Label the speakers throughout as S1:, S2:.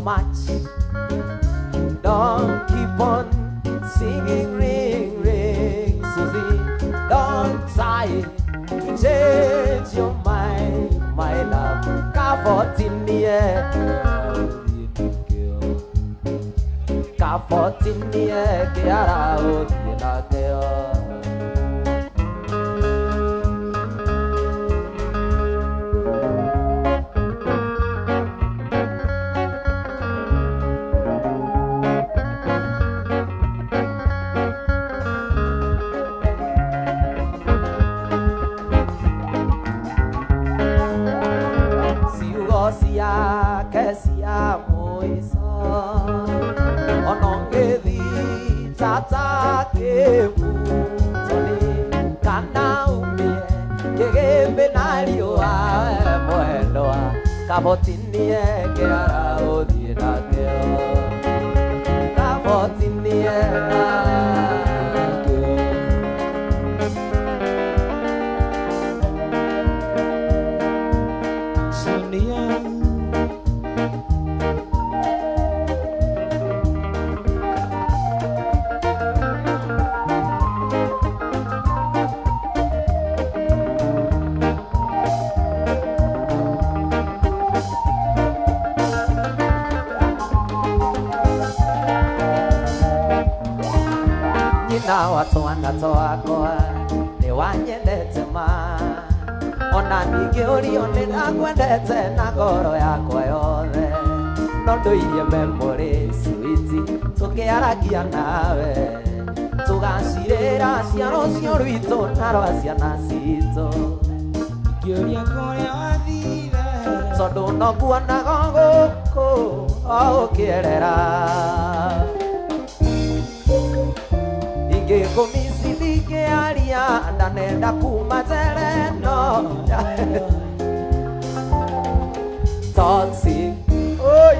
S1: much. Don't keep on singing ring ring Susie. Don't try to change your mind, my love. Kavotinie, kavotinie, kiara odinakeo. Kesia moiso onongethi tata kemu toni kana umie kegembe na riũa mwendwa kabotinie kĩara ũthiĩ nakĩo kabotinie. Na watwana twakwa nĩ wanyendete ma ona ningĩ ũrio nĩ ndakwendete na ngoro yakwa yothe no ndũirie memory sweet tũkĩaragia nawe tũgacirĩra cia rũciũ rwitũ na rwa ciana citũ
S2: ngĩũria kũrĩa wathire
S1: tondũ no nguonaga gũkũ o ũkĩerera ingĩkũmici ndingĩaria ndanenda kuma njereno toxic oi.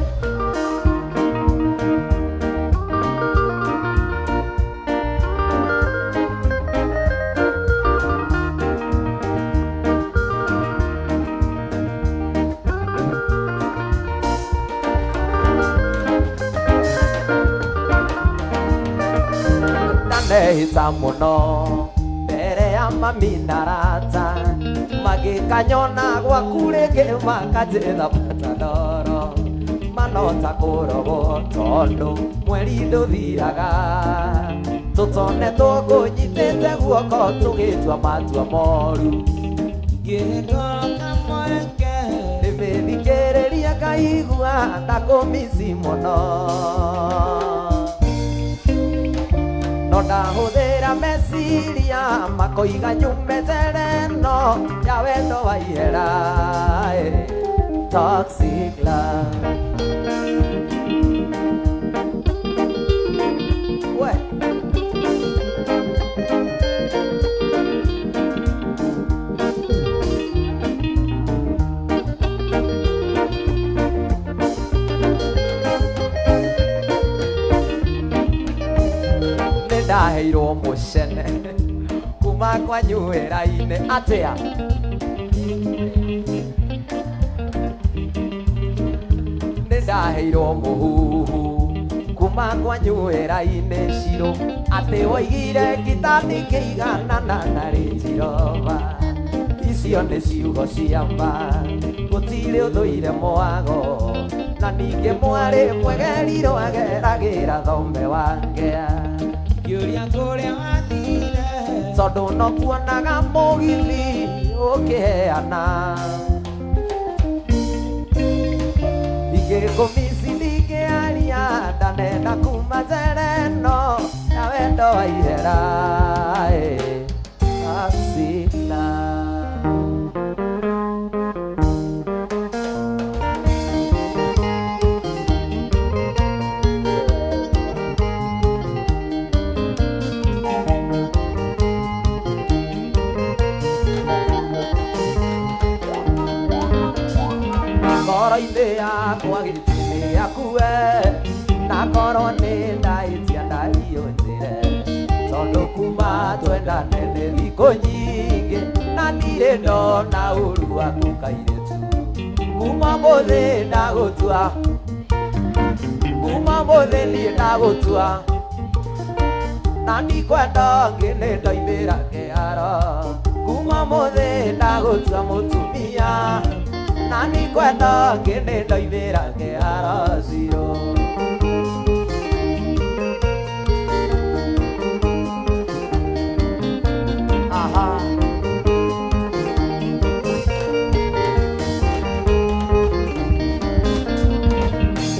S1: Ndehĩta mũno mbere ya mami na arata magĩkanyona gwaku rĩngĩ makanjĩtha patadoro manota kũrogwo tondũ mweri ndũthiraga tũtone tũkũnyitĩte guoko tũgĩtua matua moru
S2: ngĩhĩtũka mweke
S1: ndĩmĩthikĩrĩria ngaigua ndakũmici mũno no ndahũthĩra meciria makoiga nyume njereno ya wendo wa ihera toxic love. We ndaheirwo mũcene kuma kwanyu wĩra-inĩ atĩa nĩ ndaheirwo mũhuhu kuma kwanyu wĩra-inĩ Shiro atĩ woigire ngita ndingĩiganana na Range Rover icio nĩ ciugo cia ma gũtirĩ ũthũire mwago na ningĩ mwarĩ mwegerirwo ageragĩra thome wa ngea
S2: ngĩũria kũrĩa wathire
S1: tondũ no kuonaga mũgithi ũkĩheana ingĩkũmici ndingĩaria ndanenda kuma njereno ya wendo wa ihera toxic love. Ngoro-inĩ yakwa gĩtĩ gĩaku we na ngoro nĩ ndahĩtia ndariũnjĩre tondũ kuma twendane nĩ thikũ nyingĩ na ndirĩ ndona ũru waku kairĩtu kuma mũthĩ ndagũtua. Kuma mũthĩ niĩ ndagũtua na ndikwenda ũngĩ nĩ ndoimĩra kĩharo. Kuma mũthĩ ndagũtua mũtumia na ndikwenda ũngĩ nĩ ndoimĩra kĩharo zero. Aha.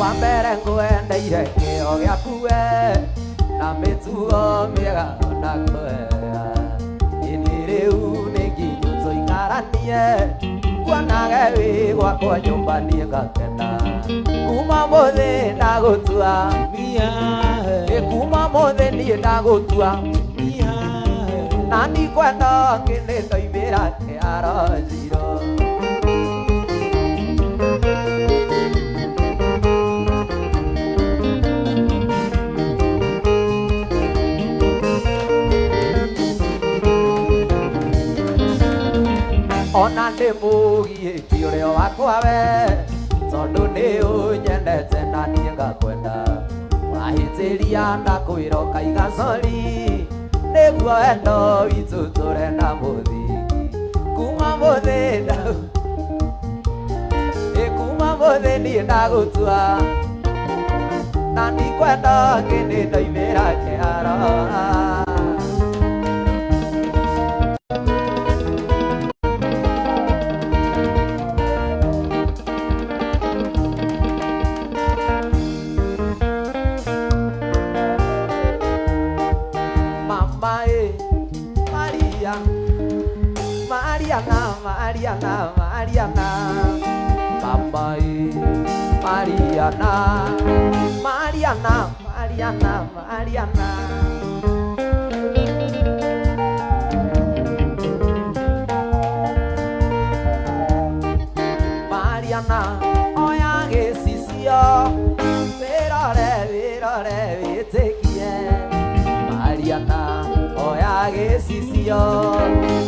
S1: Wa mbere ngwendeire kĩo gĩaku we na mĩtugo mĩega ona kwega. Ĩndĩ rĩu nĩ nginyu tũikaranie kuonage wĩ gwakwa nyũmba niĩ ngakena. Kuma mũthĩ ndagũtua
S2: Mia,
S1: ĩ kuma mũthĩ niĩ ndagũtua
S2: mia,
S1: na ndikwenda ũngĩ nĩ ndoimĩra kĩharo zero. Ona ndĩ mũgiĩki ũrĩa wakwa we tondũ nĩ ũnyendete na niĩ ngakwenda. Wahĩtĩria ndakwĩra ũkaiga sorry nĩguo wendo witũ tũre na mũthingi. Kuma mũthĩ ĩ kuma mũthĩ niĩ ndagũtua na ndikwenda ũngĩ nĩ ndoimĩra kĩharo. Mama e Maria, Mariana, Mariana, Mariana. Mama e Mariana, Mariana, Mariana, Mariana. Mariana, oya gĩcicio wĩrore wĩrore wĩtĩkie. Mariana, oya gĩcicio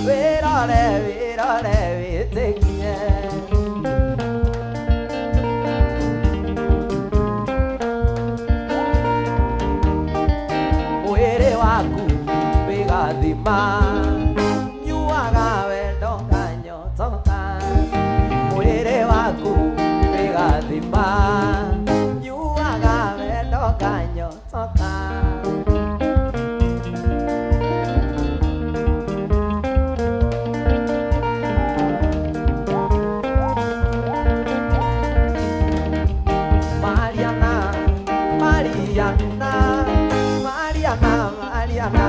S1: wĩrore wĩrore wĩtĩkie. Mwĩrĩ waku wĩ gathima nyuaga wendo nganyotoka. Mwĩrĩ waku wĩ gathima nyuaga wendo nganyotoka. Mariana, Mariana, Mariana, Mariana,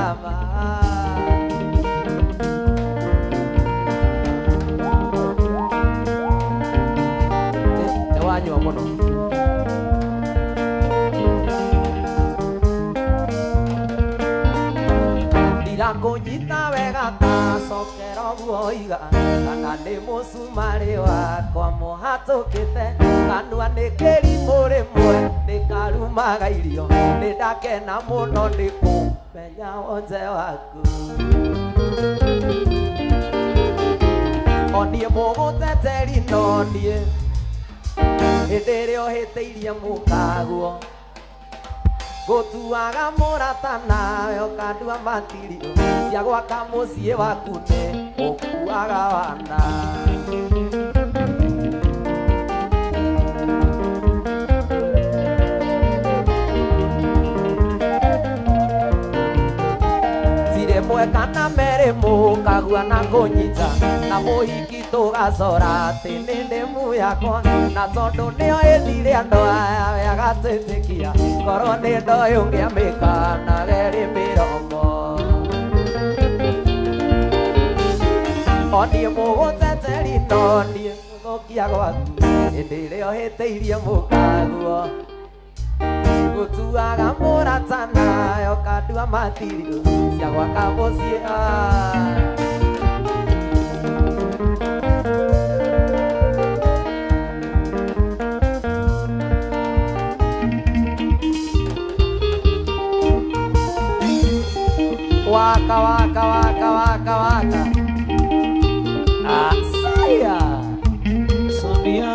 S1: Nĩ wanyua mũno. Ndirakũnyita wega tacokera ũguo oiga kana nĩ mũcumarĩ wakwa mũhatũkĩte kanua nĩ kĩrimũ rĩmwe nĩ karumaga irio nĩ ndakena mũno nĩ kũmenya wonje waku. Oniĩ mũgũteteri no niĩ hĩndĩ ĩrĩa ũhĩtĩirie mũkaguo ngũtuaga mũrata nawe ũkandua matirio cia gwaka mũciĩ waku nĩ ũkuaga wana. Tirĩmwe kana merĩ mũkagua na kũnyita na mũhiki tũgacora atĩ nĩ ndĩmu yakwa na tondũ nĩyo ĩthire andũ aya we agatwĩtĩkia korwo nĩ ndoĩ ũngĩamĩka na rerĩ mĩromo. Oniĩ mũgũteteri no niĩ mũthũkia gwaku hĩndĩ ĩrĩa ũhĩtĩirie mũkaguo ngũtuaga mũrata nawe ũkandua matirio cia gwaka mũciĩ. Waka waka waka waka waka. Asaya.
S2: Sonia.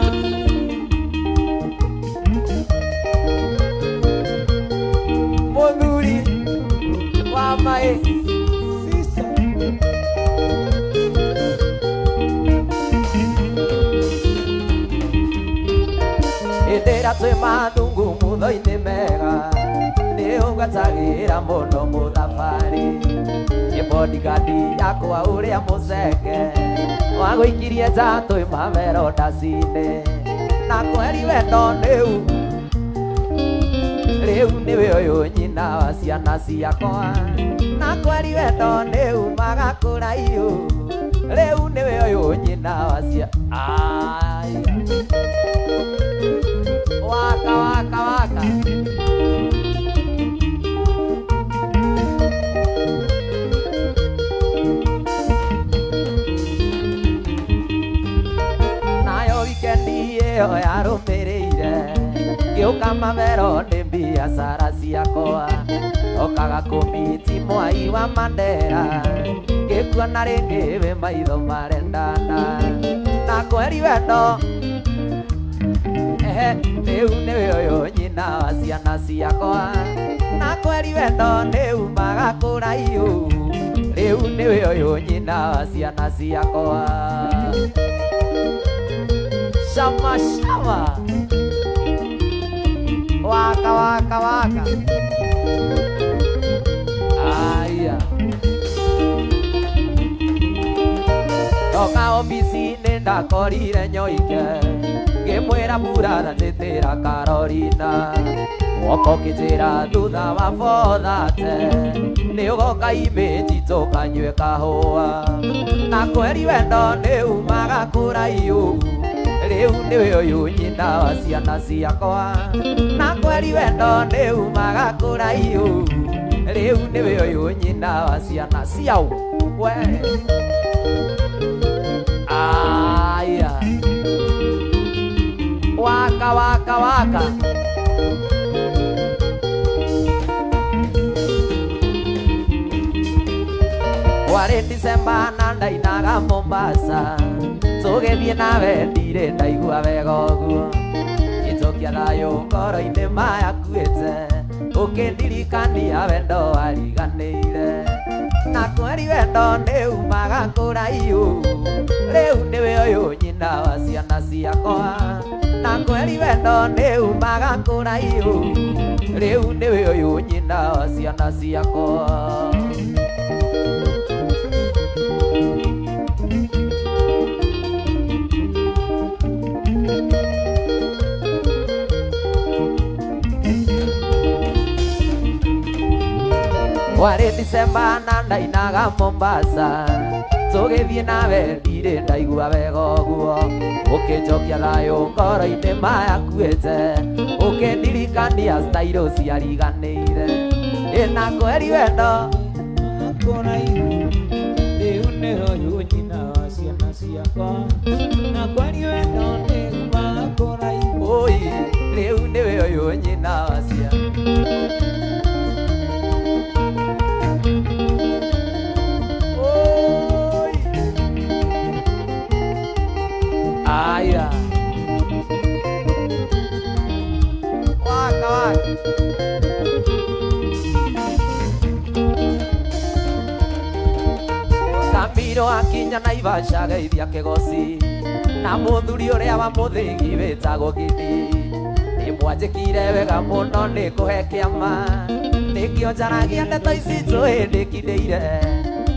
S1: Hĩndĩ ĩrĩa twĩ mathungu mutho-inĩ mega nĩ ũgwatagĩra mũno mũthabarĩ nĩ bodyguard yakwa ũrĩa mũceke wagũikirie nja twĩ mamero ndaci-inĩ na kweri wendo nĩu rĩu nĩwe ũyũ nyina wa ciana ciakwa na kweri wendo nĩu magakũraihu rĩu nĩwe ũyũ nyina wa ciana. Waka waka waka. Nayo wikendi ĩyo yarũmĩrĩire ngĩũka mavero nĩ biacara ciakwa okaga kũmiti mwai wa Mandera ngĩkuona rĩngĩ wĩ maitho marendana na kweri wendo rĩu nĩwe ũyũ nyina wa ciana ciakwa na kweri wendo nĩu magakũraihu rĩu nĩwe ũyũ nyina wa ciana ciakwa. Shama shama. Waka waka waka. Aya. Ndoka obici-inĩ ndakorire nyoike ngĩmwĩra mbura njĩtĩra Carolina guoko ũkĩnjĩra thutha wa 4:30 nĩ ũgoka imĩnji tũkanyue kahũa na kweri wendo nĩ umaga kũraihu rĩu nĩwe ũyũ nyina wa ciana ciakwa na kweri wendo nĩ umaga kũraihu rĩu nĩwe ũyũ nyina wa ciana ciao we. Aya. Waka waka waka. Warĩ December na ndainaga Mombasa tũgĩthiĩ nawe ndirĩ ndaigua wega ũguo ngĩnjokia thayũ ngoro-inĩ mayakuĩte ũkĩndirikania wendo wariganĩire na kweri wendo nĩ umaga kũraihu rĩu nĩwe ũyũ nyina wa ciana ciakwa na kweri wendo nĩ umaga kũraihu rĩu nĩwe ũyũ nyina wa ciana ciakwa. Warĩ December na ndainaga Mombasa tũgĩthiĩ nawe ndirĩ ndaigua wega ũguo ũkĩnjokia thayũ ngoro-inĩ mayakuĩte ũkĩndirikania stairo ciariganĩire ĩna kweri wendo
S2: kũraihu rĩu nĩwe ũyũ nyina wa ciana ciakwa na kweri wendo nĩ umaga kũraihu
S1: oi rĩu nĩwe ũyũ nyina wa ciana. Aya. Waka waka. Kamiro akinya Naivasha geithia kĩgoci na mũthuri ũrĩa wa mũthĩgi wĩtagwo Gidi nĩ mwanjĩkire wega mũno nĩ kũhe kĩama nĩkĩo njaragia ndeto ici njũĩ ndĩkindĩire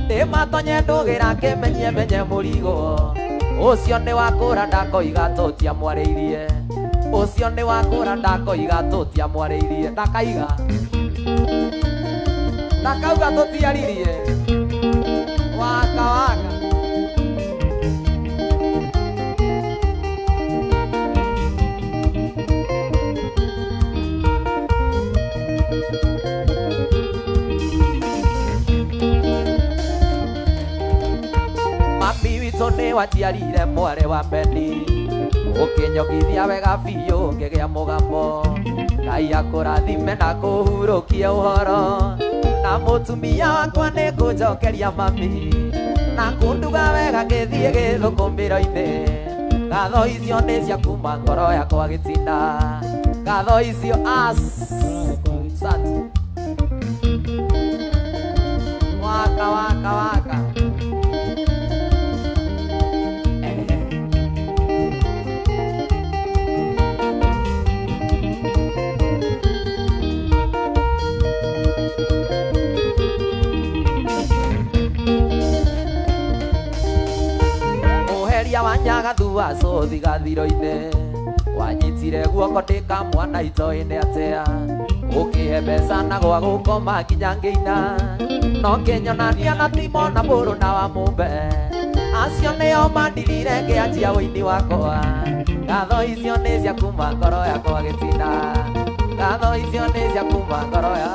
S1: ndĩmatonye ndũgĩra kĩmenye menye mũrigo ũcio nĩ wakũra ndakoiga tũtiamwarĩirie ũcio nĩ wakũra ndakoiga tũtiamwarĩirie ndakaiga ndakauga tũtiaririe. Waka waka. Mami witũ nĩ waciarire mwarĩ wa Beni ũkĩnyongithia wega biũ ngĩgĩa mũgambo Ngai akũrathime na kũhurũkia ũhoro na mũtumia wakwa nĩ kũnjokeria mami na kũnduga wega ngĩthiĩ gĩthũkũmĩro-inĩ ngatho icio nĩ cia kuma ngoro yakwa gĩtina ngatho icio as sat. Waka waka waka. Gathua sothi gathiro-inĩ wanyitire guoko ndĩ kamwana itoĩ-inĩ atĩa ũkĩhe mbeca na gwa gũkoma nginya ngĩina no kĩnyonania na timo na mũrũ na wa mũmbe acio nĩo mandirire ngĩanjia ũini wakwa ngatho icio nĩ cia kuma ngoro yakwa gĩtina ngatho icio nĩ cia kuma ngoro ya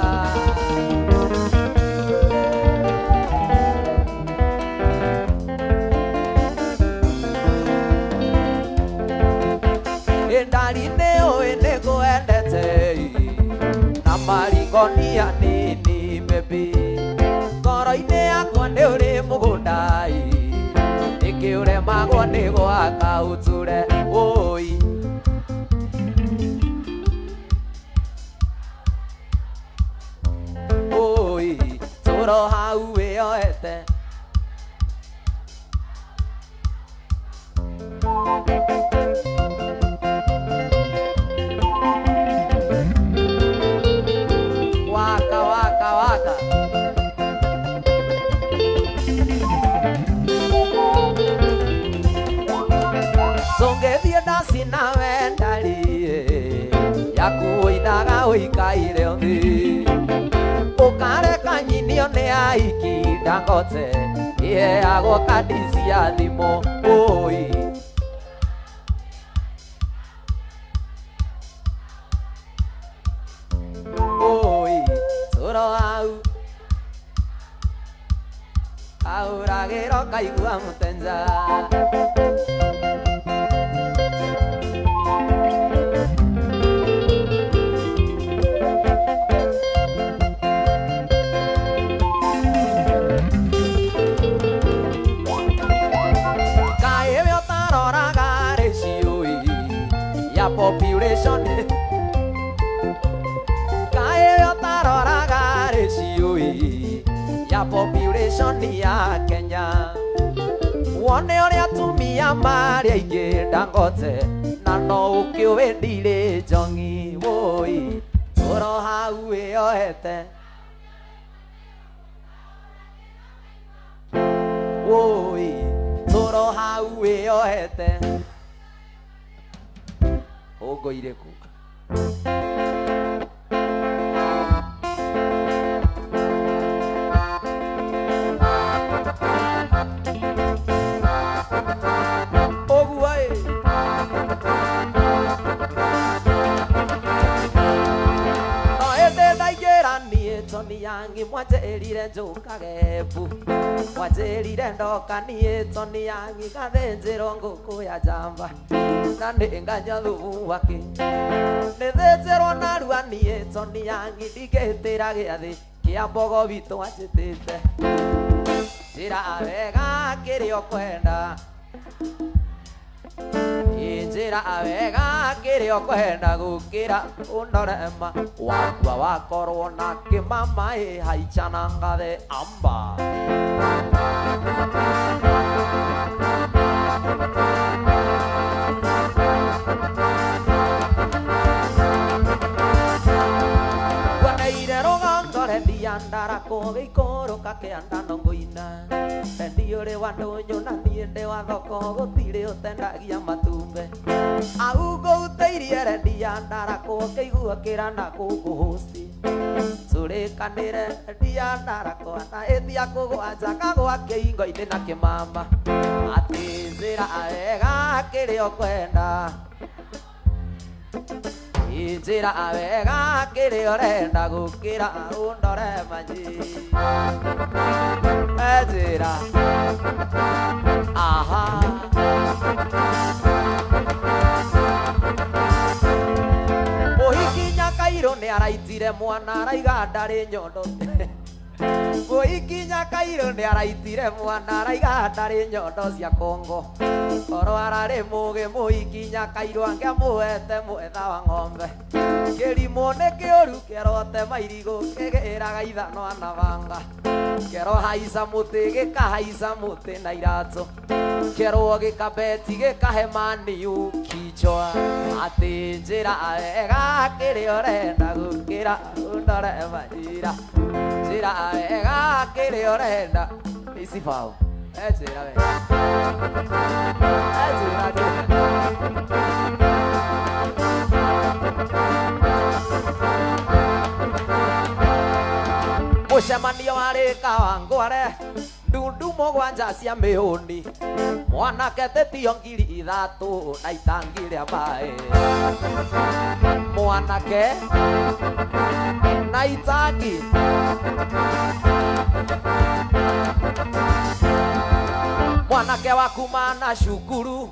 S1: Ndari nĩ ũĩ nĩ ngwendete na marigonia nini baby ngoro-inĩ yakwa nĩ ũrĩ mũgũnda nĩkĩ ũremagwo nĩ gwaka ũture ũi ũi tũro hau wĩyoete Waka waka waka Tũngĩthiĩ ndaci nawe ndari yaku ũinaga ũikaire thĩ ũkareka nyinio nĩ aiki Dangote iheagwo kandi cia thimũ ũi ũi tũro hau kaũragĩro kaigua mũtenja Kaĩ we ũtaroraga ratio ya population Kaĩ we ũtaroraga ratio ya population ya Kenya wone ũrĩa atumia marĩ aingĩ Dangote na no ũkĩũĩ ndirĩ njong'i wũi tũro hau wĩyoete wũi tũro hau wĩyoete hũngũ irĩkũ ũguo ĩ no ĩndĩ ndaingĩra niĩ Tony Young mwanjĩrire njũkage mbu mwanjĩrire ndoka niĩ Tony Young ngathĩnjĩrwo ngũkũ ya njamba na nĩ nganyua thumu wake nĩthĩnjĩrwo narua niĩ Tony Young ndingĩtĩra gĩathĩ kĩa mbogo witũ anjĩtĩte njĩra wega kĩrĩa ũkwenda njĩra wega kĩrĩa ũkwenda gũkĩra ũndorema wakua wakorwo na kĩmama ĩ haica na ngathe amba Guaneire rũgongo rendia ndarakũ gĩikũrũka kĩanda no ngũina rendi ũrĩ wa ndũnyũ na niĩ ndĩ wa thoko gũtirĩ ũtendagia matumbe au ngũutĩirie rendia ndarakũ kĩigua kĩra na gũkũhũci tũrĩkanĩre rendia ndarakũ na ĩtia kũgwanja kagwa kĩingo-inĩ na kĩmama atĩ njĩra wega kĩrĩa ũkwenda njĩra wega kĩrĩa ũrenda gũkĩra ũndore manyi njĩra aha mũhiki Nyakairũ nĩ araitire mwana araiga ndarĩ nyondo mũhiki Nyakairũ nĩ araitire mwana araiga ndarĩ nyondo cia Kongo korwo ararĩ mũgĩ mũhiki Nyakairũ angĩamũhete mwetha wa ng'ombe kĩrimũ nĩ kĩũru kĩrote mairigũ kĩgĩraga ithanwa na banga kĩro haica mũtĩ gĩkahaica mũtĩ na iratũ kĩrwo gĩkabeti gĩkahe maniu kichwa atĩ njĩra wega kĩrĩa ũrenda gũkĩra ũndore manjira njĩra wega kĩrĩa ũrenda ici bao Njĩra we. Njĩra njĩra. Mũcemanio warĩ Kawangware, ndundu mũgwanja cia mĩhũni, mwanake tĩtio 3,000 na itangi rĩa maĩ. Mwanake na itangi. Mwanake wa kuma na cukuru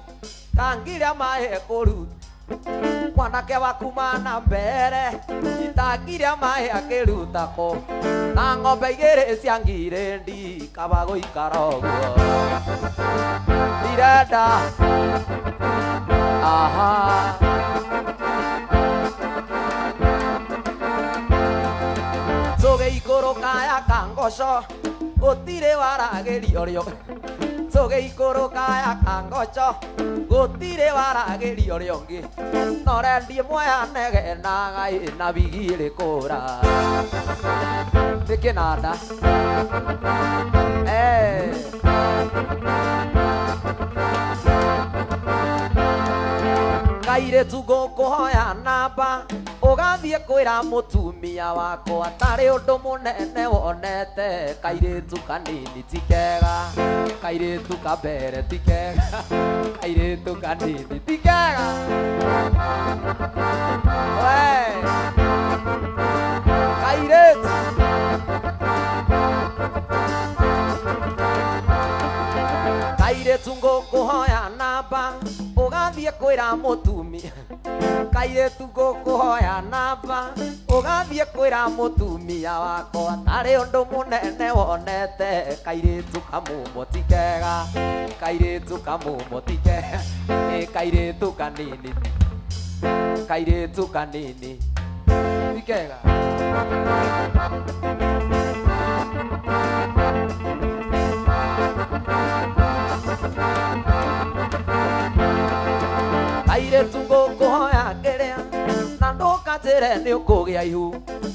S1: tangi rĩa maĩ kũruta. Mwanake wa kuma na mbere itangi rĩa maĩ akĩruta kũ, na ng'ombe igĩrĩ cia ngirĩndi kaba gũikara ũguo. Ndirenda aha. Tũgĩikũrũka ya kangoco gũtirĩ waragĩrio rĩo. Tũgĩikũrũka ya kangoco gũtirĩ waragĩrio rĩo ũngĩ. No rendi ĩmwe yanegenaga ĩna bigirĩ kũra. Nĩ kĩnanda. Kairĩtu ngũkũhoya namba ũgathiĩ kwĩra mũtumia wakwa tarĩ ũndũ mũnene wonete. Kairĩtu kanini ti kega, kairĩtu kambere ti kega, kairĩtu kanini ti kega. We kairĩtu kairĩtu ngũkũhoya namba ũgathiĩ kwĩra mũtumia. Kairĩtu ngũkũhoya namba ũgathiĩ kwĩra mũtumia wakwa tarĩ ũndũ mũnene wonete. Kairĩtu kamumo ti kega, kairĩtu kamumo ti kega, ĩ kairĩtu kanini, kairĩtu kanini ti kega. Kairĩtu ngũkũhoya kĩrĩa na ndũkanjĩre nĩ ũkũgĩa ihu.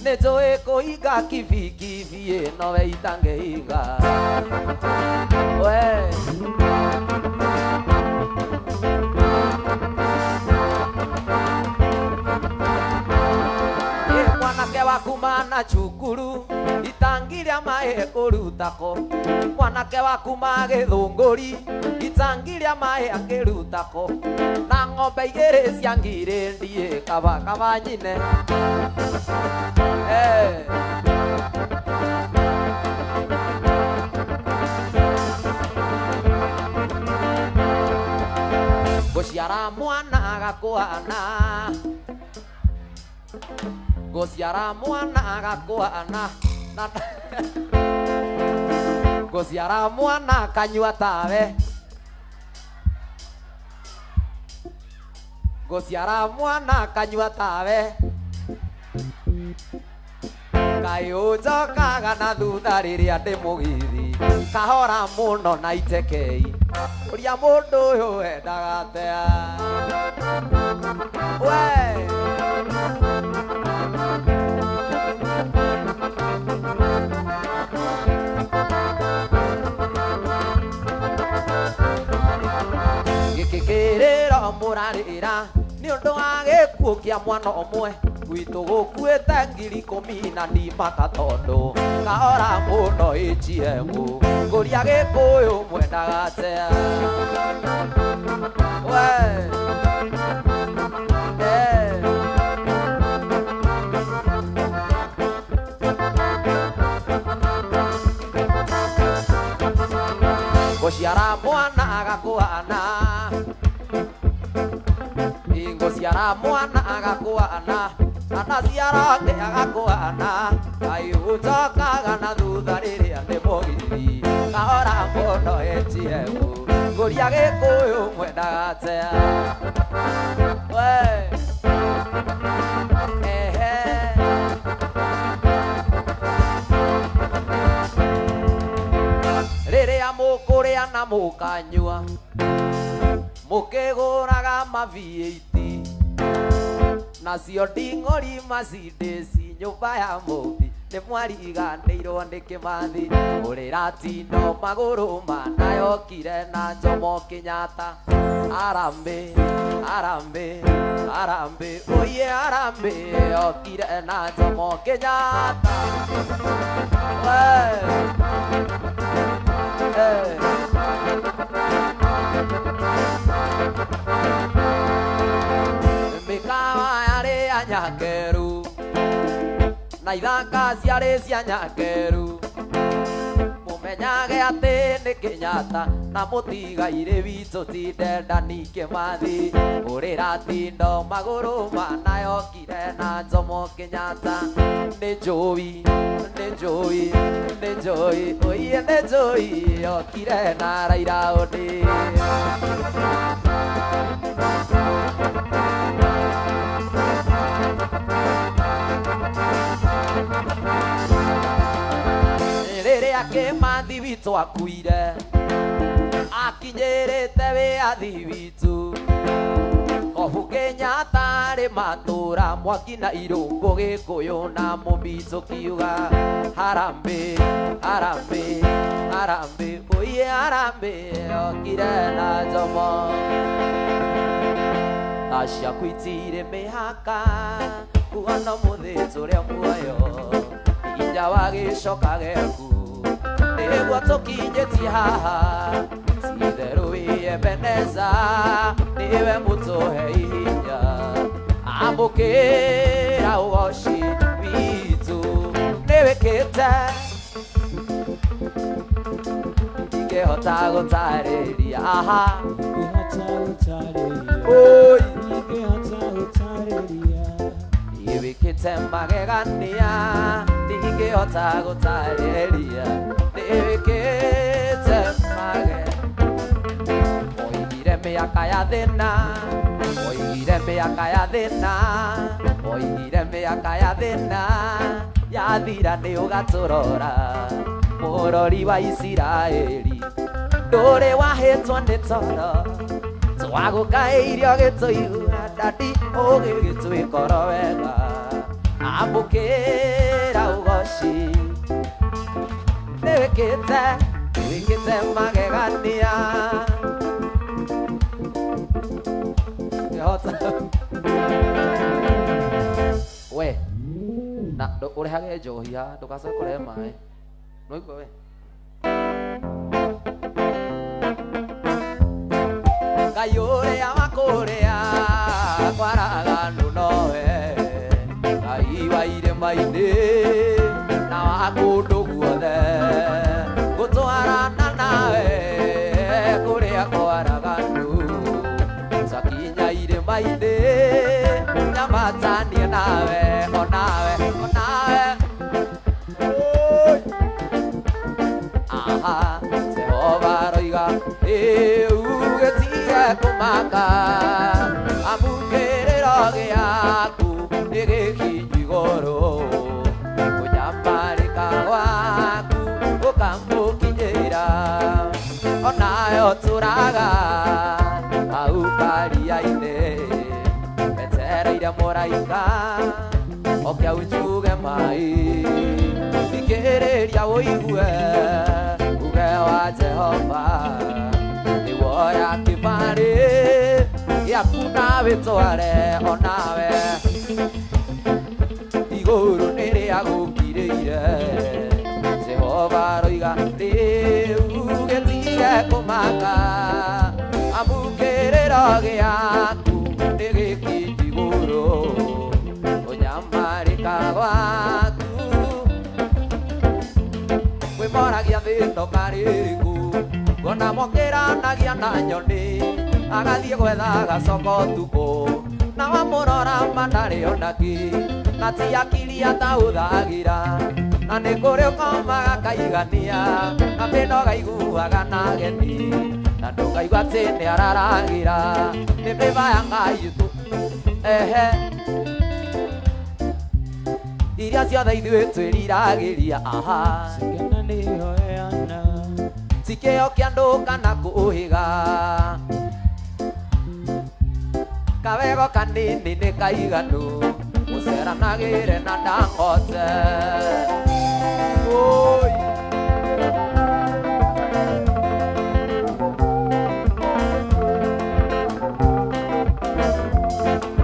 S1: Nĩ njũĩ kũhinga kibikibi nowe itangĩhinga. We mwanake wa kuma na cukuru itangi rĩa maĩ kũruta kũ. Mwanake wa kuma gĩthũngũri itangi rĩa maĩ akĩruta kũ. Na ng'ombe igĩrĩ cia ngirĩndi kaba kaba nyine. Gũciara mwana agakũhana, gũciara mwana agakũhana, gũciara mwana akanyua tawe, gũciara mwana akanyua tawe. Kaĩ ũnjokaga na thutha rĩrĩa ndĩ mũgithi, kahora mũno na itekei, ũrĩa mũndũ ũyũ endaga atĩa. We gĩkĩ kĩrĩro mũrarĩra nĩ ũndũ wa gĩkuũ kĩa mwana ũmwe gwitũ gũkuĩte 10,000 na nimaka tondũ kahora mũno ATM ngũria gĩkũyũ mwendaga atĩa. We gũciara mwana agakũhana, gũciara mwana agakũhana, anaciara angĩ agakũhana. Kaĩ ũnjokaga na thutha rĩrĩa ndĩ mũgithi, kahora mũno ATM ngũria gĩkũyũ mwendaga atĩa. We ehe rĩrĩa mũkũrĩa na mũkanyua mũkĩgũraga ma V8 nacio nding'ori Mercedes nyũmba ya mũmbi Nĩ mwariganĩirwo nĩ Kĩmathi ũrĩratino magũrũ manayokire na Jomo Kenyatta. Arambe arambe arambe oye arambe okire na Jomo Kenyatta. Hey. Mĩkawa yarĩ ya Nyakeru na ithaka ciarĩ cia Nyakeru. Mũmenyage atĩ nĩ Kenyatta na mũtigairĩ witũ ti Dedan Kĩmathi. Ũrĩratindo magũrũ manayokire na Jomo Kenyatta. Nĩ njũi nĩ njũi nĩ njũi oye nĩ njũi yokire na Raila Odinga. Rĩrĩa Kĩmathi witũ akuire akinyĩrĩte wĩyathi witũ. Kobu Kenyatta rĩ matũra mwaki na irũngũ Gĩkũyũ na mũmitũ kiuga harambe harambe harambe oye harambe okire na Jomo. Tha ciaku itirĩ mĩhaka kuona mũthĩ tũrĩa muoyo hinya wa gĩcoka gĩaku nĩguo tũkinyĩtie haha. Ti-itherũ wĩ Ebeneza nĩwe mũtũhe hinya amũkĩra ũgoci witũ. Nĩwĩkĩte ndingĩhota gũtarĩria aha. Oi nĩwĩkĩte magegania ndingĩhota gũtarĩria. Nĩwĩkĩte mage oigire mĩaka ya thĩna oigire mĩaka ya thĩna oigire mĩaka ya thĩna yathira nĩ ũgatũrora mũrori wa Isiraeli. Ndũrĩ wahĩtwo nĩ toro twagũkaĩirio gĩtũigua ndadi ũgĩgĩtwĩkoro wega amũkĩra ũgoci. Nĩwĩkĩte nĩwĩkĩte magegania ngĩhota we na ũrehage njohi haha ndũgacoke kũrehe maĩ nĩwaigua we. Ngai ũrĩa wa kũrĩa kwaraganu nowe Ngai wa irĩma-inĩ na wa kũndũ guothe ngũtwarana nawe kũrĩa kwaraganu twakinya irĩma-inĩ nyamatanie nawe onawe onawe. Aha Jehova aroiga rĩu gĩtige kũmaka amu kĩrĩro gĩaku nĩ gĩkinyu igũrũ kũnyamarĩka gwaku gũkamũkinyĩra onayo tũraga hau karia-inĩ wetereire mũraika oke aunjuge maĩ thikĩrĩria ũigue uge wa Jehova nĩwoya kĩbarĩ gĩaku na wĩtware onawe igũrũ nĩrĩagũkirĩire. Jehova aroiga rĩu gĩtige kũmaka amu kĩrĩro gĩaku nĩ gĩkinyu igũrũ kũnyamarĩka gwaku kwĩmoragia thĩ ndokarĩrĩku ngona mokĩranagia na nyoni agathiĩ gwetha gacoko ũtukũ na wamũrora ma ndarĩ ona kĩ na ti akili ataũthagĩra na nĩ kũrĩ ũkomaga kaigania na mĩnoga iguaga na ageni na ndũkaigua atĩ nĩ araragĩra nĩ mĩba ya Ngai tu ehe iria ciothe ithuĩ twĩriragĩria aha
S2: Cikena nĩhoeana
S1: ti kĩo kĩa andũ kana kũũhĩga kawego kanini nĩ kaiganu Muceranagĩre na ndahote. Oi.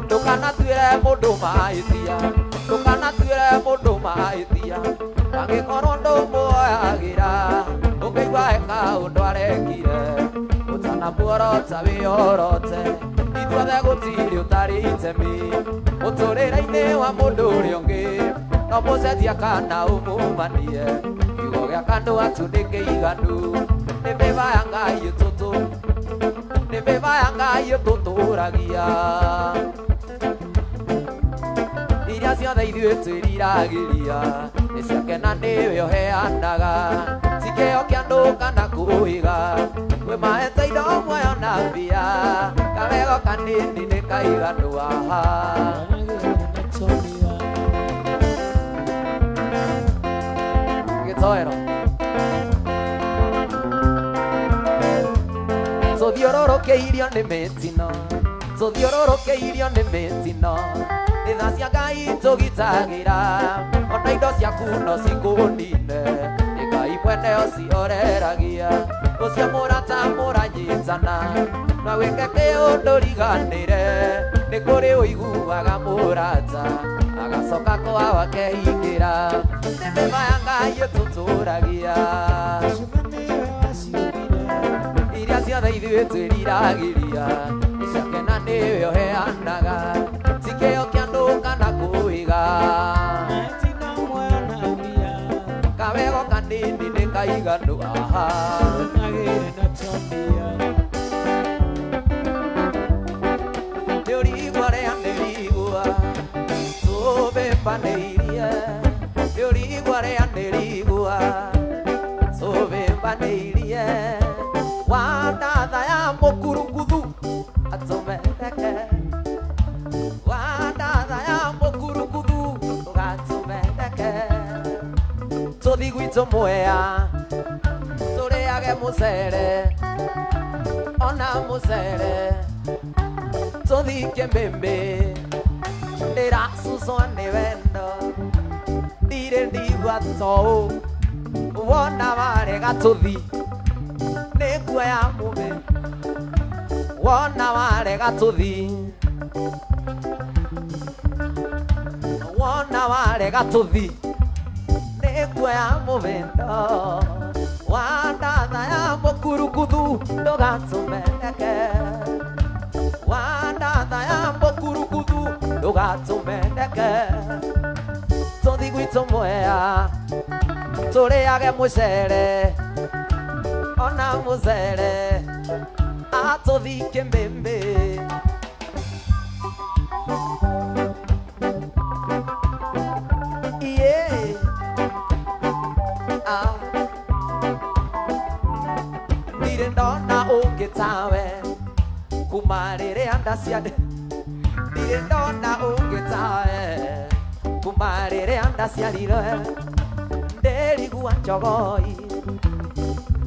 S1: Ndũkanatuĩre mũndũ mahĩtia, ndũkanatuĩre mũndũ mahĩtia, angĩkorwo ndũmuoyagĩra, ũngĩigua he kaũndũ arekire, ũtanamuorota wĩyorote, ithuothe gũtirĩ ũtarĩ itemi, mũtũrĩre-inĩ wa mũndũ ũrĩa ũngĩ, no mũcenjia kana ũmumanie, kiugo gĩa kanua tu nĩ kĩiganu, nĩ mĩba ya Ngai ĩtũtũ, nĩ mĩba ya Ngai ĩtũtũragia. Iria ciothe ithuĩ twĩriragĩria, nĩ ciake na nĩwe ũheanaga, ti kĩo kĩa andũ kana kũiga, kwĩ mahete indo muoyo na mbia, kawego kanini nĩ kaiganu aha. Gĩtoero. Tũthiũrũrũkĩirio nĩ mĩtino, tũthiũrũrũkĩirio nĩ mĩtino, nĩ tha cia Ngai tũgitagĩra, ona indo ciaku no cikũnine, nĩ Ngai mwene ũcioreragia, ũcio mũrata mũranyitana, no wĩke kĩũndũ riganĩre, nĩ kũrĩ ũiguaga mũrata, agacoka kwao akehingĩra, nĩ mĩba ya Ngai ĩtũtũragia. Iria ciothe ithuĩ twĩriragĩria, nĩ ciake na nĩwe ũheanaga, ti kĩo kĩa andũ kana kũiga, kawego kanini nĩ kaiganu aha. Nĩ ũrigua rĩa nĩrigua, tũbĩmbanĩirie, nĩ ũrigua rĩa nĩrigua, tũbĩmbanĩirie, wandatha ya mũkurukuthu atũmendeke, wandatha ya mũkurukuthu ndũgatũmendeke, tũthi gwitũ Mwea tũrĩage mũcere, ona mũcere, tũthi Kĩmbĩmbĩ ndĩracucwo nĩ wendo, ndirĩ ndigua tou, wona warega tũthi nĩ nguoya mũbe, wona warega tũthi, wona warega tũthi nĩ nguoya mũbendo, wandatha ya mũkurukuthu ndũgatũmendeke, wandatha ya mũkurukuthu ndũgatũmendeke, tũthi gwitũ Mwea tũrĩage mũcere, ona mũcere, atũthi Kĩmbĩmbĩ. Yeah. Ah. Ndirĩ ndona ũngĩ tawe, kuma rĩrĩa ndaciarĩ, ndirĩ ndona ũngĩ tawe, kuma rĩrĩa ndaciarirwe, ndĩrigua njogoi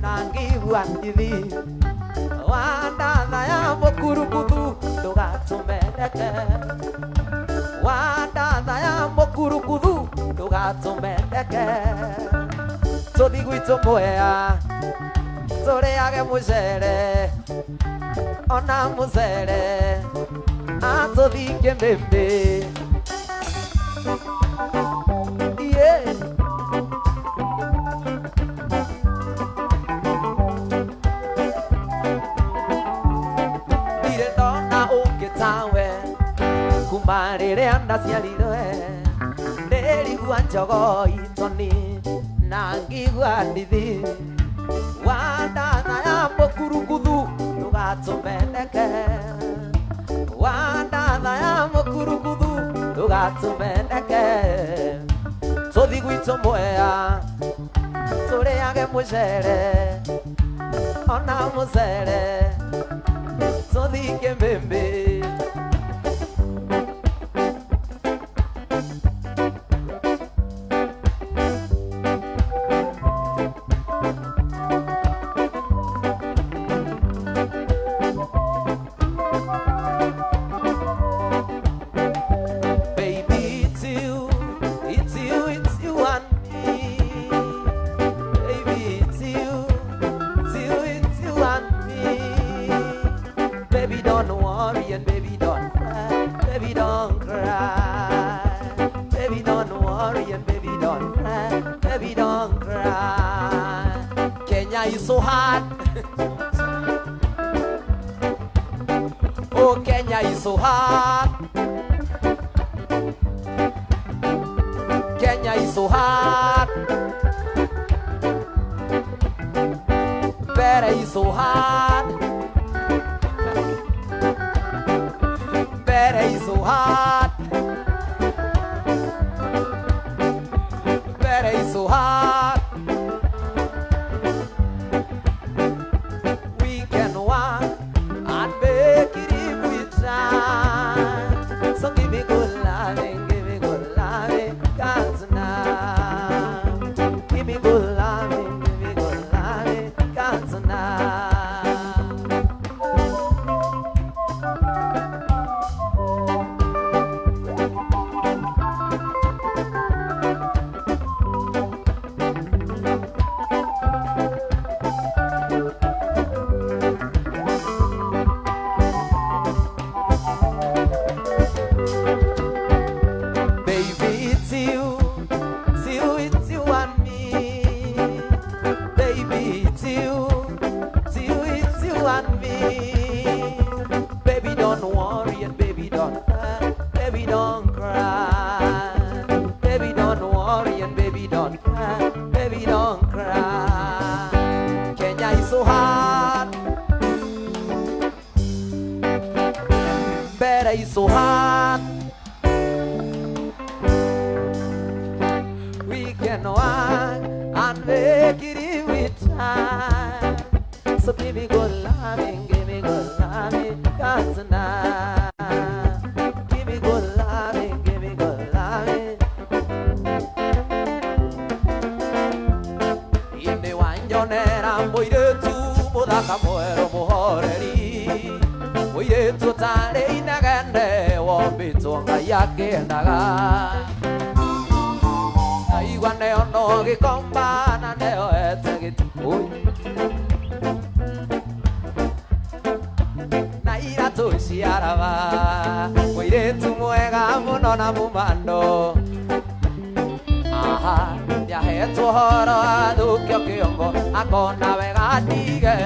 S1: na ngigua ndithi, wandatha ya mũkurukuthu ndũgatũmendeke, wandatha ya mũkurukuthu ndũgatũmendeke, tũthi gwitũ Mwea tũrĩage mũcere, ona mũcere, atũthi Kĩmbĩmbĩ. Yeah. Ndirĩ ndona ũngĩ tawe, kuma rĩrĩa ndaciarirwe, ndĩrigua njogoi toni na ngigua ndithi, wandatha ya mũkurukuthu ndũgatũmendeke, wandatha ya mũkurukuthu ndũgatũmendeke, tũthi gwitũ Mwea tũrĩage mũcere, ona mũcere, tũthi Kĩmbĩmbĩ. is so hard. Kenya is so hard. Better is so hard. Better is so hard. Better is so hard. We can work and make it if we try. So give me good loving, give me good loving, 'cause now. Give me good loving, give me good loving, 'cause now. Baby, it's you, it's you, it's you and me. Baby, it's you, it's you, it's you and me. Baby, don't worry and baby, don't cry. Baby, don't cry. Baby, don't worry and baby, don't cry. Baby, don't cry. Kenya is so hard. Better is so hard. We can work and make it if we try. So give me good loving, give me good loving, 'cause now. Give me good loving, give me good loving. Inde wanjonera mũirĩtu mũthaka mwerũ mũhoreri, mũirĩtu ũtarĩ inegene wombĩtwo Ngai akĩendaga. Aigua neo no gĩkomba na neo ete gĩtũi na iratũ ciaraba, mũirĩtu mwega mũno na mũmando. Aha, nĩahetwo ũhoro athũkio kĩongo akona wega ndige.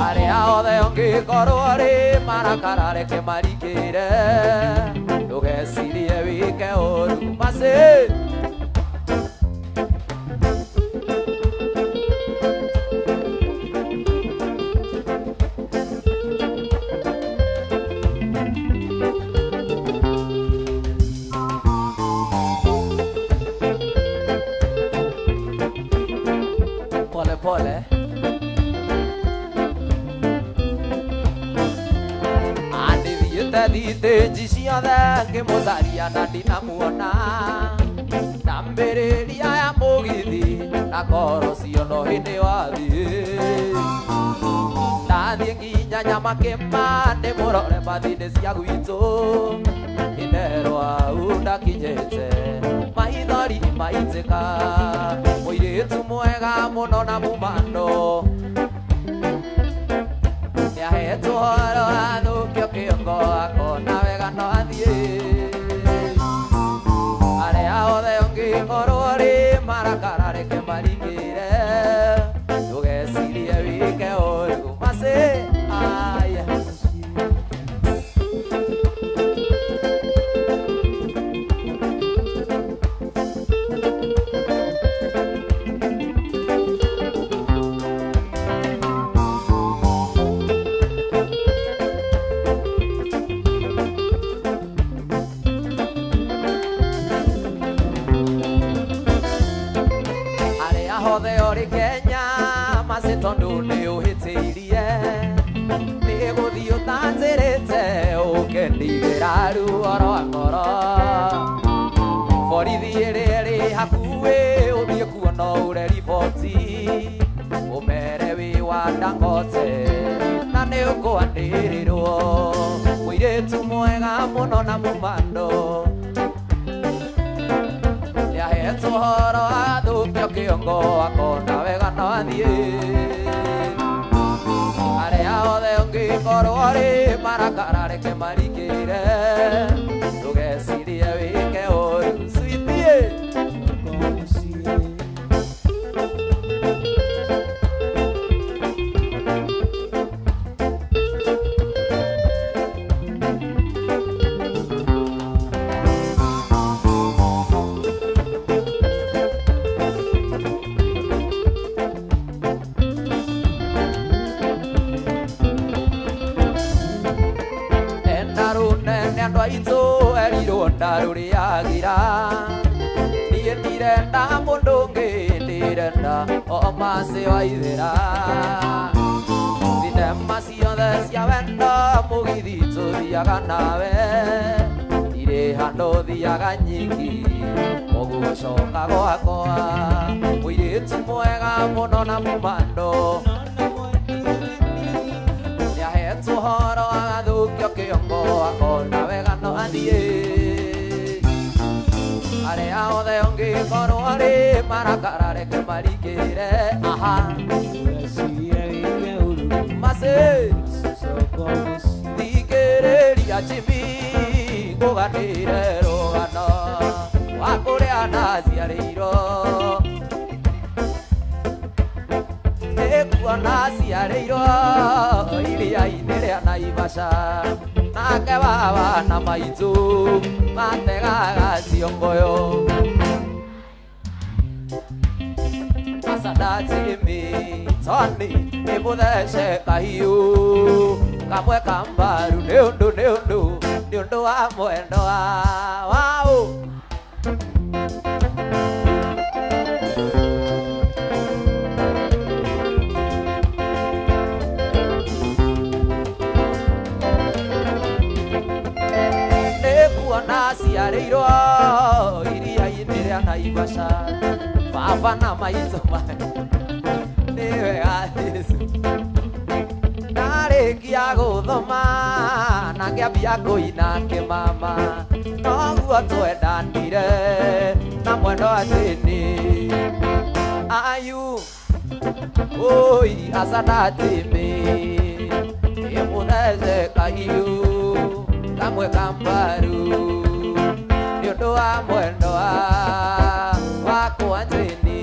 S1: Arĩa othe ũngĩkorwo rĩ marakara reke marikĩre, ndũgecirie wĩke ũru macĩ. Pole pole. Andithiĩte thitĩnji ciothe ngĩmũcaria na ndinamuona, ndambĩrĩria ya mũgithi na koro ciono hĩndĩ wathiĩ. Ndathiĩ nginya Nyamakĩma ndĩmũrore bathindĩ cia gwitũ, ĩnerwo hau ndakinyĩte maithori maitĩka. Mũirĩtu mwega mũno na mũmando, nĩahetwo ũhoro athũkio kĩongo akona wega no athiĩ. Arĩa othe ũngĩkorwo rĩ marakara reke marikĩre, ndũgecirie wĩke ũru macĩ. Aya. Arĩa othe ũrĩ Kenya macĩ tondũ nĩ ũhĩtĩirie, nĩ gũthiĩ ũtanjĩrĩte ũkendigĩra ruo rwa ngoro. Borithi ĩrĩa ĩrĩ hakuhĩ ũthiĩ kuo no ũre riboti, ũmere wĩ wa Dangote na nĩ ũkwanĩrĩrwo. Mũirĩtu mwega mũno na mũmando, nĩahetwo ũhoro athũkio kĩongo akona wega no athiĩ. Arĩa othe ũngĩkorwo rĩ marakara reke marikĩre, ndũgecirie wĩke ũru sweetie.
S2: Kwa mũciĩ.
S1: Andũ aitũ erirwo ndarũrĩagĩra niĩ ndirenda mũndũ ũngĩ ndirenda o macio aithĩra thinema ciothe cia wendo mũgithi tũthiaga nawe irĩ handũ thiaga nyingĩ koguo coka gwakwa mũirĩtu mwega mũno na mũmando nĩahetwo ũhoro agathũkio kĩongo akona wega no athiĩ arĩa othe ũngĩkorwo arĩ marakara reke marikĩre aha macĩ thikĩrĩria Jimmy ngũganĩre rũgano wa kũrĩa ndaciarĩirwo nĩkuona ciarĩirwo iria-inĩ rĩa Naivasha nake baba na maitũ mategaga ciongoyo Asada Jimmy Tony nĩ mũthece kahiũ kamwe ka mbaru nĩ ũndũ nĩ ũndũ nĩ ũndũ wa mwendo waũ nĩkuona ciarĩirwo iria-inĩ rĩa Naivasha baba na maitũ nĩ wega Jesũ ndarĩkia gũthoma na ngĩambia kũina kĩmama noguo twendanire na mwendo atĩni ayu oi asada Jimmy ĩmũthece kahiũ kamwe ka mbaru nĩ ũndũ wa mwendo wakwa Jimmy.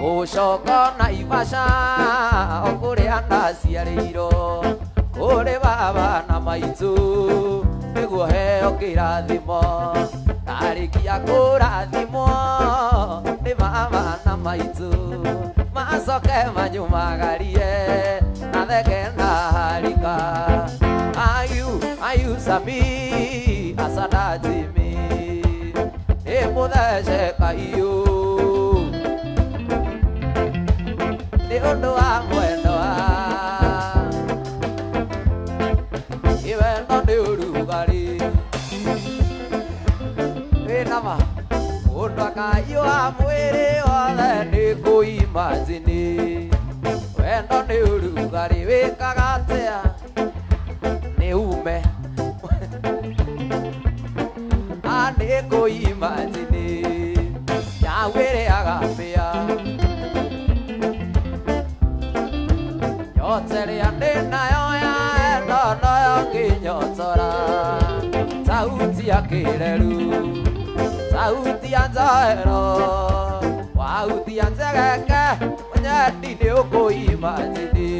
S1: Gũcoka Naivasha o kũrĩa ndaciarĩirwo kũrĩ baba na maitũ nĩguo heo kĩrathimo ndarĩkia kũrathimwo nĩ baba na maitũ macoke manyumagarie na thenge na harika ayu ayu Sami asada Jimmy nĩ mũthece kahiũ nĩ ũndũ wa mwendo wendo nĩ ũrugarĩ wĩna ma mũndũ akaiyũa mwĩrĩ wothe nĩ kũimajini wendo nĩ ũrugarĩ wĩkaga atĩa nĩ ume nĩ kũimajini yawĩrĩaga mbĩa nyoteria ndĩ nayo ya endo noyo ngĩnyotora sauti ya kĩreru sauti ya njohero wauti ya njegeke mũnyendi nĩ ũkũimajini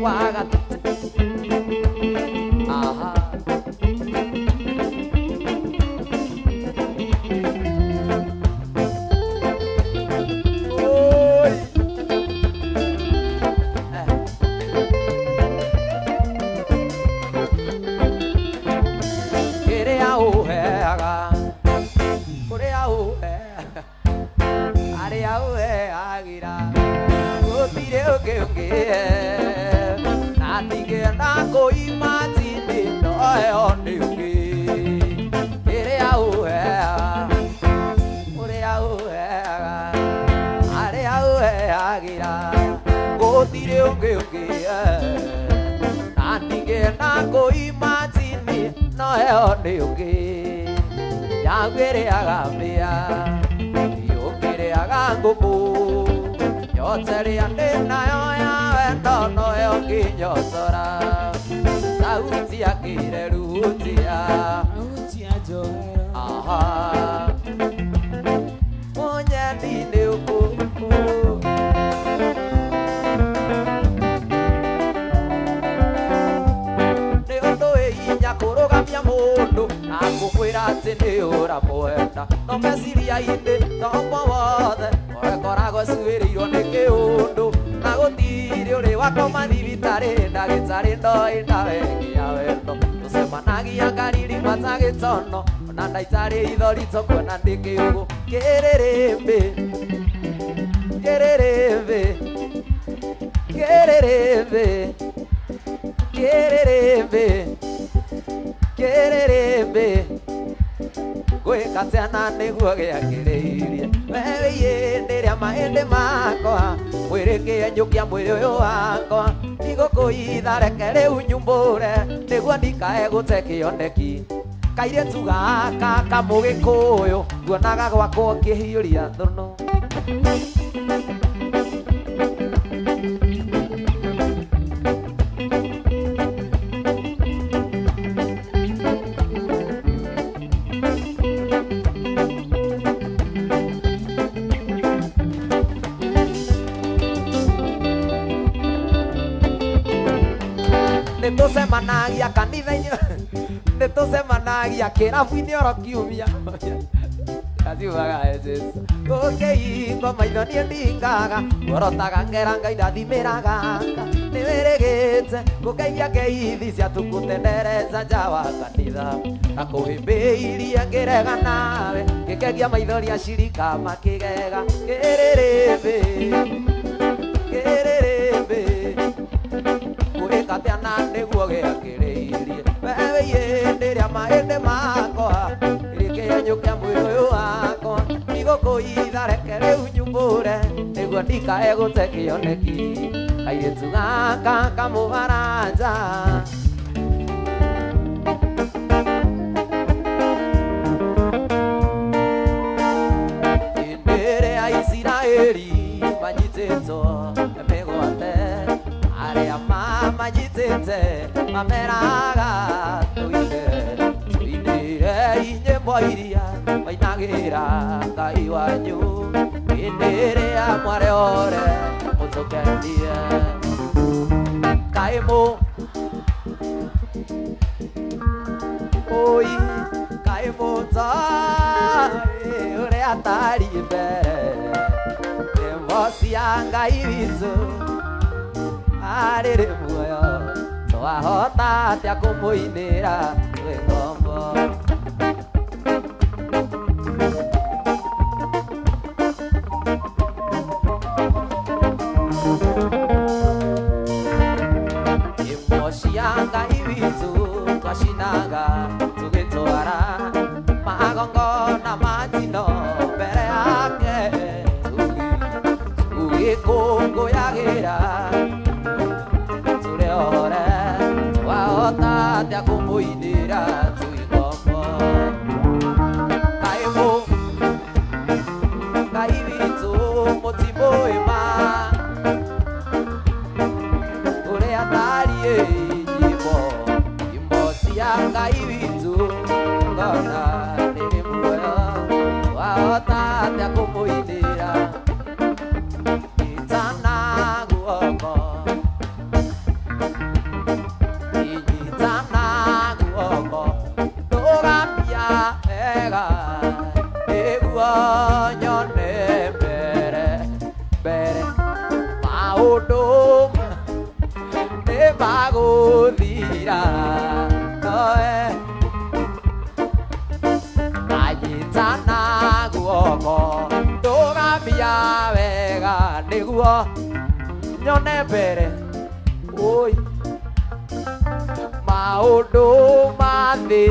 S1: waga aha Sauti ya kĩrerutia aha mũnyendi nĩ ũkũ nĩ ũndũ wĩ hinya kũrũgamia mũndũ na kũmwĩra atĩ nĩ ũramwenda no meciria-inĩ tombo wothe ũrekoragwo cuĩrĩirwo nĩ kĩũndũ na gũtirĩ ũrĩ wakoma thibitarĩ ndagĩtarĩ ndoĩ ndawa ĩngĩ ya wendo tũcemanagia ngariri mata gĩtono ona ndaitarĩ ithori tũkuona ndĩ kĩũgũ kĩrĩrĩmbĩ kĩrĩrĩmbĩ kĩrĩrĩmbĩ kĩrĩrĩmbĩ kĩrĩrĩmbĩ gwĩka atĩa na nĩguo gĩakĩrĩirie wewe ndĩrĩa mahĩndĩ makwa mwĩrĩ kĩenyũkia mwĩrĩ ũyũ wakwa ndigũkũitha reke rĩu nyumbũre nĩguo ndikae gũte kĩoneki kairĩtu gaka kamũgĩkũyũ nguonaga gwakwo ngĩhiũria thũnũ. Nĩtũcemanagia kanitha-inĩ nĩtũcemanagia kĩrabu-inĩ oro kiumia aciugaga Jesũ gũkĩhingwo maitho niĩ ndingaga ngorotaga ngera Ngai ndathimĩra gaka nĩwĩrĩgĩte gũkeithia ngeithi cia tũkũtendereza nja wa kanitha na kũhĩmbĩirie ngĩrega nawe ngĩkegia maithori acirika makĩgega kĩrĩrĩmbĩ kĩrĩrĩmbĩ gwĩka atĩa na nĩguo gĩakĩrĩirie wewe ndĩrĩa mahĩndĩ makwa kĩrĩkĩenyũ kĩa mwĩrĩ ũyũ wakwa ndigũkũitha reke rĩu nyumbũre nĩguo ndikae gũte kĩoneki kairĩtu gaka kamũbaranja. Hĩndĩ ĩrĩa Isiraeli manyitĩtwo mĩgwate arĩa mamanyitĩte mameraga tũine tũinĩre nyĩmbo iria mainagĩra Ngai wanyu hĩndĩ ĩrĩa mwarĩ ore mũtũkenie kaĩ mũ oi kaĩ mũtoĩ ũrĩa atariĩ mbere nyĩmbo cia Ngai witũ arĩrĩ muoyo twahota atĩa kũmũinĩra twĩ ngombo. Nyĩmbo cia Ngai witũ twacinaga tũgĩtwara magongona ma njino mbere yake tũgĩkũngũyagĩra ore twahota atĩa kũmũinĩra twĩ ngombo kaĩ mũ Ngai witũ mũtimũĩ ma ũrĩa atariĩ nyĩmbo nyĩmbo cia Ngai witũ ngona nĩrĩ muoyo twahota atĩa kũmũinĩra nyitana guoko nyitana guoko ndũgamia wega nĩguo nyone mbere mbere maũndũ nĩmagũthira noe anyitana guoko ndũgamia wega nĩguo nyone mbere oi maũndũ ma thĩ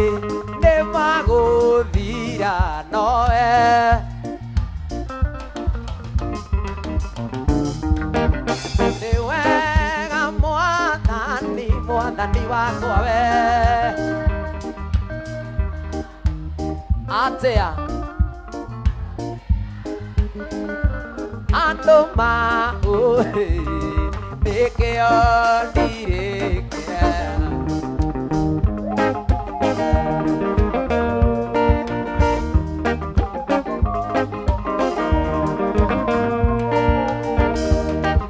S1: nĩmagũthira noe nĩ wega Mwathani Mwathani wakwa we atĩa andũ maũĩ nĩkĩo ndirĩ kĩeha.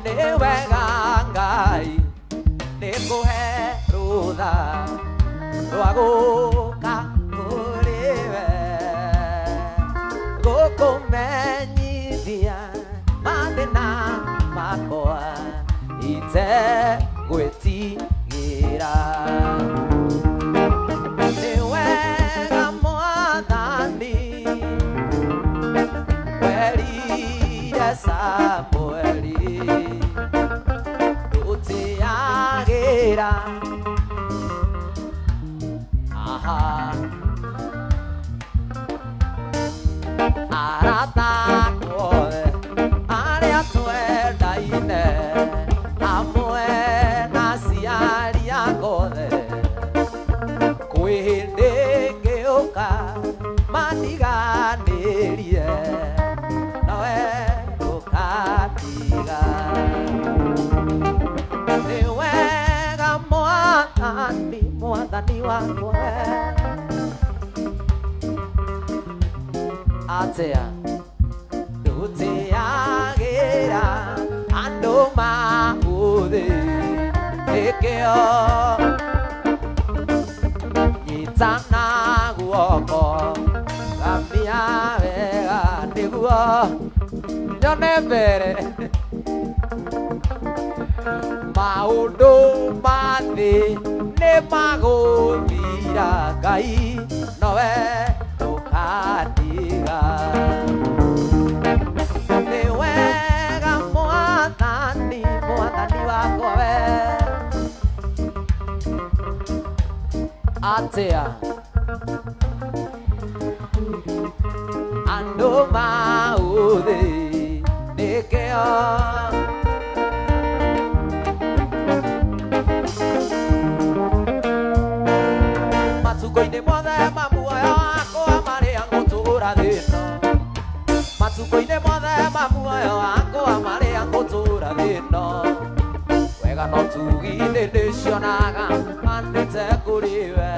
S1: Nĩ wega Ngai nĩkũhe rũtha rwa gũka kũrĩ we itegwĩtigĩra. Nĩ wega Mwathani werire Samueli ndũtĩagĩra. Aha. Arata akwa arĩa twendaine hamwe na aciari akwa othe, kwĩ hĩndĩ ngĩũka mandiganĩrie, nowe ndũkandiga. Nĩ wega Mwathani, Mwathani wakwa atĩa ndũtĩagĩra andũ maũthĩ, nĩkĩo nyitana guoko ngamia wega nĩguo nyone mbere. Maũndũ ma thĩ nĩ magũthira, Ngai nowe ndũkandiga. Nĩ wega Mwathani, Mwathani wakwa we atĩa andũ maũthĩ, nĩkĩo matukũ-inĩ mothe ma muoyo wakwa marĩa ngũtũũra thĩ ĩno, matukũ-inĩ mothe ma muoyo wakwa marĩa ngũtũũra thĩ ĩno, wega no tugi-inĩ ndĩcionaga manĩte kũrĩ we,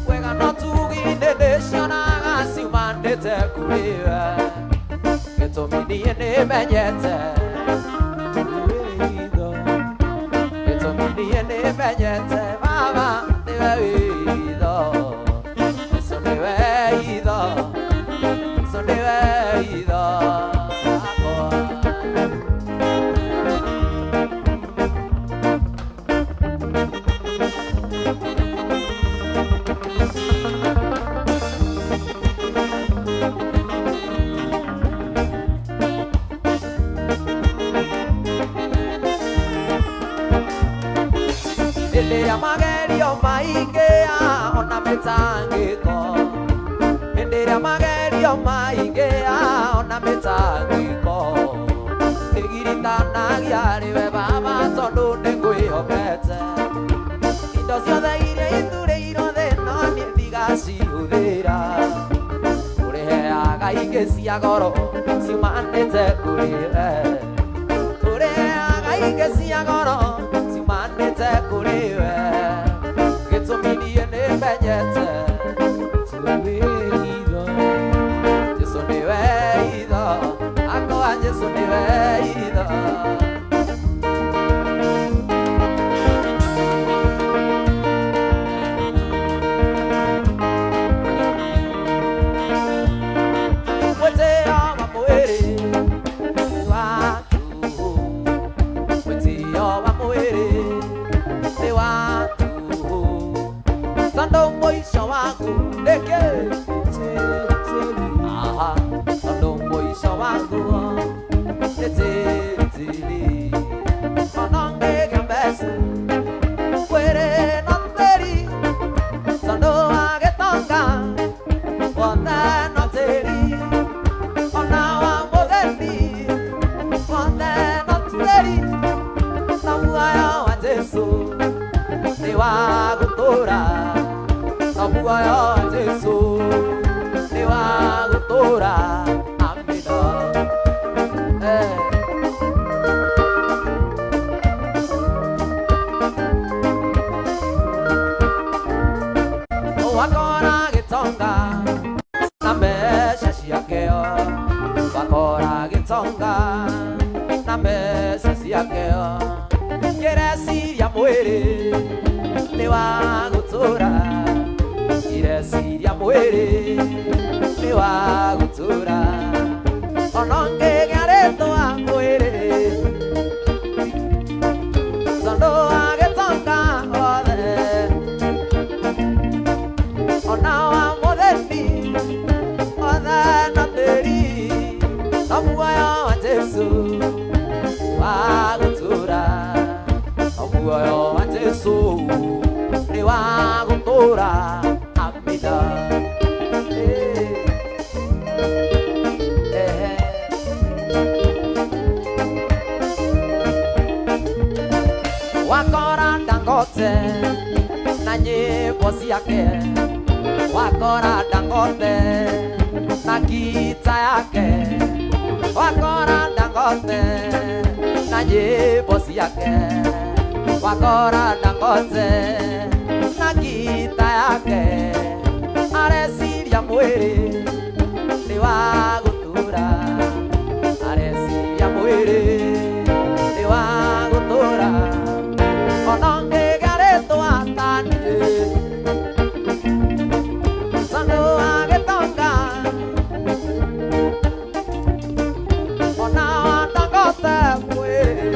S1: wega no tugi-inĩ ndĩcionaga ciumanĩte kũrĩ we, gĩtũmi niĩ nĩmenyete, gĩtũmi niĩ nĩmenyete Baba nĩwe witho, Jesũ nĩwe itho, Jesũ nĩwe itho yakwa. Hĩndĩ ĩrĩa magerio maingĩ ona mĩtangĩko, hĩndĩ ĩrĩa magerio maingĩ ona mĩtangĩko, nĩgiritanagia harĩ we Baba tondũ nĩngwĩhokete. Indo ciothe iria ithurĩirwo thĩ ĩno niĩ ndigacihũthĩra, ũrĩheaga ingĩ cia goro ciumanĩte kũrĩ we, ũrĩheaga ingĩ cia goro ciumanĩte kũrĩ we, gĩtũmi niĩ nĩmenyete Jesũ nĩwe itho akwa, Jesũ nĩwe itho. Mwĩtĩo wa mwĩrĩ nĩ wa tũhũ, mwĩtĩo wa mwĩrĩ nĩ wa tũhũ, tondũ mũico waku nĩ kĩ? Aha, tondũ mũico waku nĩ tĩri tĩri, ona ngĩgĩa mbeca mwĩrĩ no tĩri, tondũ wa gĩtonga wothe no tĩri, ona wa mũthĩni wothe no tĩri, na muoyo wa Jesũ nĩ wa gũtũũra, na muoyo wa Jesũ nĩ wa gũtũũra. Amina. Wakora gĩtonga na mbeca ciakĩo, wakora gĩtonga na mbeca ciakĩo, kĩreciria mwĩrĩ nĩ wa gũtũũra, kĩreciria No muoyo wa Jesu wa gũtũũra, no muoyo wa Jesu nĩ wa gũtũũra. Amina. Eh. Wakora Dangote na nyĩmbo ciake, wakora Dangote na gita yake, wakora Dangote na nyĩmbo ciake, wakora Dangote na gita yake, areciria mwĩrĩ nĩ wa gũtũũra, areciria mwĩrĩ nĩ wa gũtũũra, ona ngĩgeretwo ataniĩ tondũ wa gĩtonga, ona wa Dangote mwĩrĩ,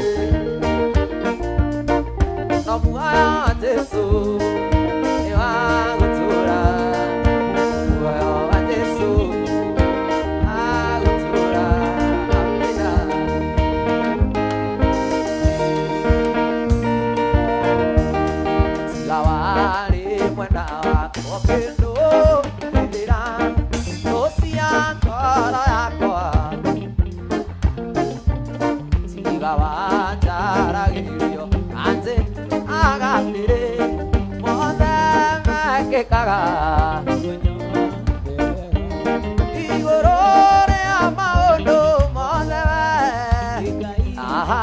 S1: no muoyo wa Jesu nĩ wa gũtũũra, muoyo wa Jesu wa gũtũũra. Amina. Tiga warĩ mwena wakwa kĩndũ rĩrĩra thũ cia ngoro yakwa, tiga wanjaragĩrio anje agatĩrĩ mothe mekĩkaga igũrũ rĩa maũndũ mothe we. Aha.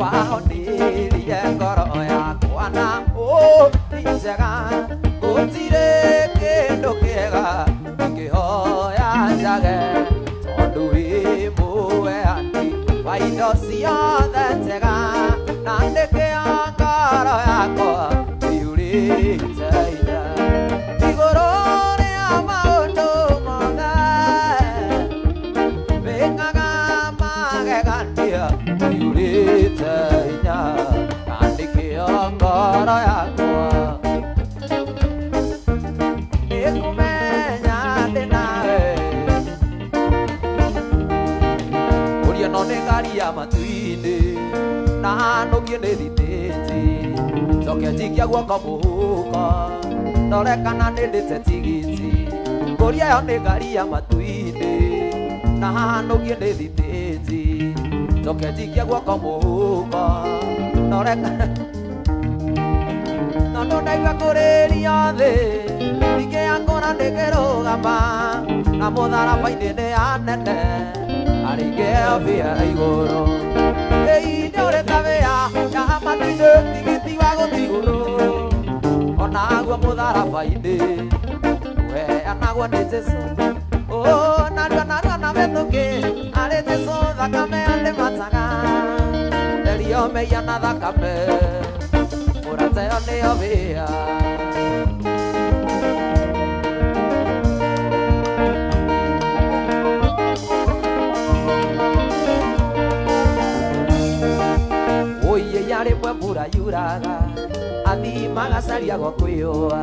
S1: Wahonirie ngoro yakwa na ũũthi njega, gũtirĩ kĩndũ kĩega ingĩhoya njage, tondũ wĩ mũheani wa indo ciothe njega, na nĩkĩo ngoro yakwa ĩiyũrĩte hinya. Igũrũ rĩa maũndũ mothe wĩkaga magegania, ũiyũrĩte hinya, na nĩkĩo ngoro yakwa nĩkũmenya ndĩ nawe. Ũria no nĩ ngari ya matu-inĩ na nũgie nĩ thitĩti, njoke njikia guoko mũhuko ndore kana nĩ ndĩte tigiti. Ngũria ĩyo nĩ ngari ya matu-inĩ na nũgie nĩ thitĩti, njoke njikia guoko mũhuko ndore kana tondũ ndaigua kũrĩrio thĩ ningĩ yakũra ndĩkĩrũgama na mũtharaba-inĩ nĩ anene arĩngĩ bĩa igũrũ. Ĩi nĩũrĩte wĩa ya matu-inĩ tigiti wa gũthiĩ igũrũ, onaguo mũtharaba-inĩ ũheanagwo nĩ Jesũ. Oh, narua narua na mĩtũkĩ arĩ Jesũ thakame andĩmataga, therio mehia na thakame mũrata ĩyo nĩyo wĩa. Oiye yarĩ mwe mbura yuraga athii magacaria gwa kwĩyũa,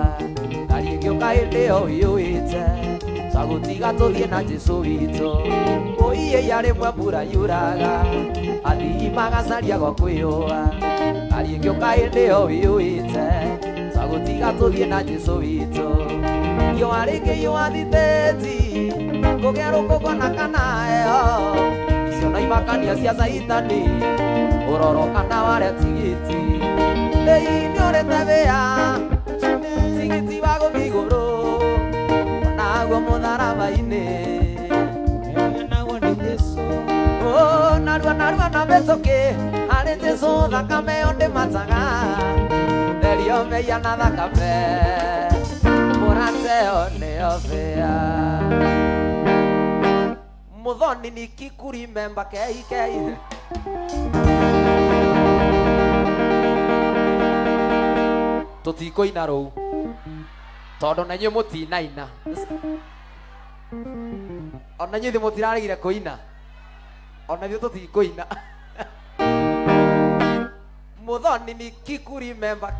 S1: ngari ĩgĩũka hĩndĩ ĩyo ĩyũĩte twagũtiga tũthiĩ na Jesũ witũ. Oiye yarĩ mwe mbura yuraga athii magacaria gwa kwĩyũa, ngari ĩgĩũka hĩndĩ ĩyo ĩyũĩte twagũtiga tũthiĩ na Jesũ witũ. Riũa rĩngĩiyũa thitĩti kũgĩa rũkũngũ na kana heho, icio no imakania cia caitani ũroro kana warĩa tigiti. Ĩi nĩũrĩte wĩa tigiti wa gũthiĩ igũrũ, onaguo mũtharaba-inĩ. Oh, narua narua na mĩtũkĩ harĩ Jesũ thakame ĩyo ndĩmataga, therio mehia na thakame mũrata ĩyo nĩyo bĩa. Muthoni ni kikurimemba kei kei. Tũtikũina rũu tondũ na inyuĩ mũtinaina, ona inyuĩ thĩ mũtiraregire kũina. Ona ithuĩ tũtikũina. Muthoni ni Kikuri member.